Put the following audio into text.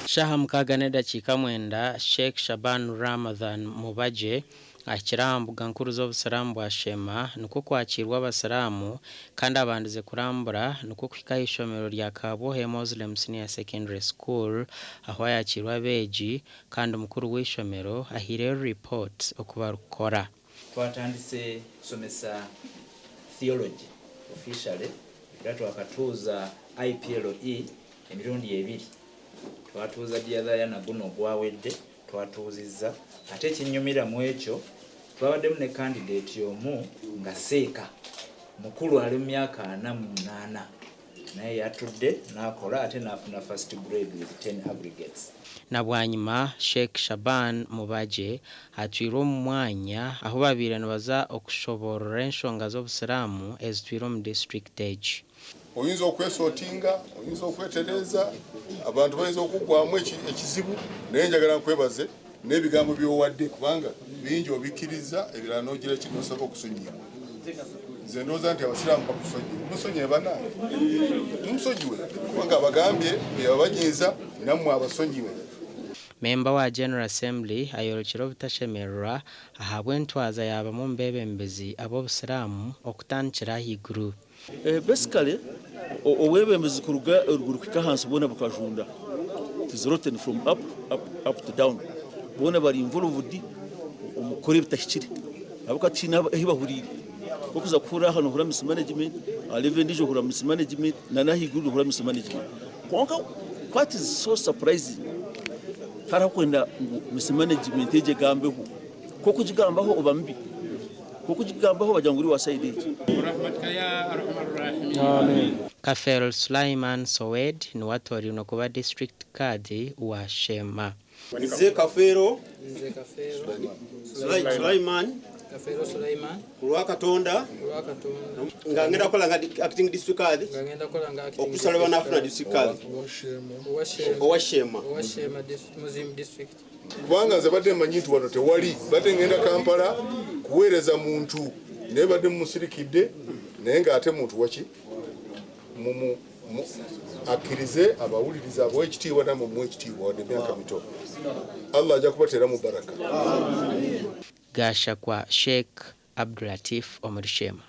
Shaaha mukaaga n'edakiika mwenda, Sheikh Shaban Ramadhan Mubajje ahikire aha mbuga nkuru z'obusiraamu bwa Sheema nikwo kwakiirwa abasiraamu kandi abandize kurambura nikwo kuhika aha ishomero rya Kabwohe Moslem Senior Secondary School ahu ayakiirwe abeegi kandi mukuru w'eishomero ahaireyo report oku barikukora. Twatandise kusomesa Theology officially era twakatuuza IPLE emirundi ebiri. Twatuuza Diadhaya na guno ogwawedde twatuuzizza ate ekinnyumira mwekyo twabaddemu ne candidate omu nga seeka mukulu ali mu myaka 48 naye yatudde n'akola ate n'afuna first grade with 10 aggregates. Na bwanyima Sheikh Shaban Mubajje atwirwe omu mwanya ahu babaire nibaza okushoborora enshonga z'obusiraamu ezitwire omu disiturikiti egi. Oyinza okwesotinga, oyinza okwetereeza, abantu bayinza okugwamu ekizibu, naye njagala nkwebaze n'ebigambo by'owadde kubanga bingi obikkiriza ebirala n'ogira ki n'osaba okusonyiyibwa. Nze ndowooza nti abasiraamu bakusonyiwe. Musonyiwe banange, mumusonyiwe kubanga abagambye byebabanyiiza nammwe abasonyiwe. Memba wa General Assembly ayorekire obutashemererwa ahabw'entwaza ya bamwe omu beebembezi ab'obusiraamu okutandikira ahaiguru. Basically obwebembezi kuruga eruguru kuhika ahansi bwona bukajunda it is rotten from up up up to down boona bari involved omu kukora ebitahikire ahabw'okuba tihaine ahu bahuriire okuza kuhurira aha nohurira mismanagement aha level endiijo ohurira mismanagement na n'ahaiguru nohurira mismanagement kwonka what is so surprising tihariho kwenda ngu mismanagement egi egambeho ku orikugigambaho oba mubi. Okugigambaho bagira ngu ori wa sayidi egi. Kafeero Sulaiman Sowed niwe atoorainwe kuba District Kadhi wa Sheema. Nze Kafeero Sulaiman ku lwa Katonda nga ngenda kukola nga acting district kadhi okutuusa lwe banaafuna district kadhi owa Sheema. Kubanga nze badde mmanyi nti wano tewali, badde ngenda Kampala kuweereza muntu naye badde mumusirikidde naye ng'ate muntu waki mumu akkirize abawulirize abawe ekitiibwa namwe mumuwe ekitiibwa wadde emyaka mito Allah ajja kubateeramu baraka. Gashakwa Sheikh Abdulatif omuri Sheema.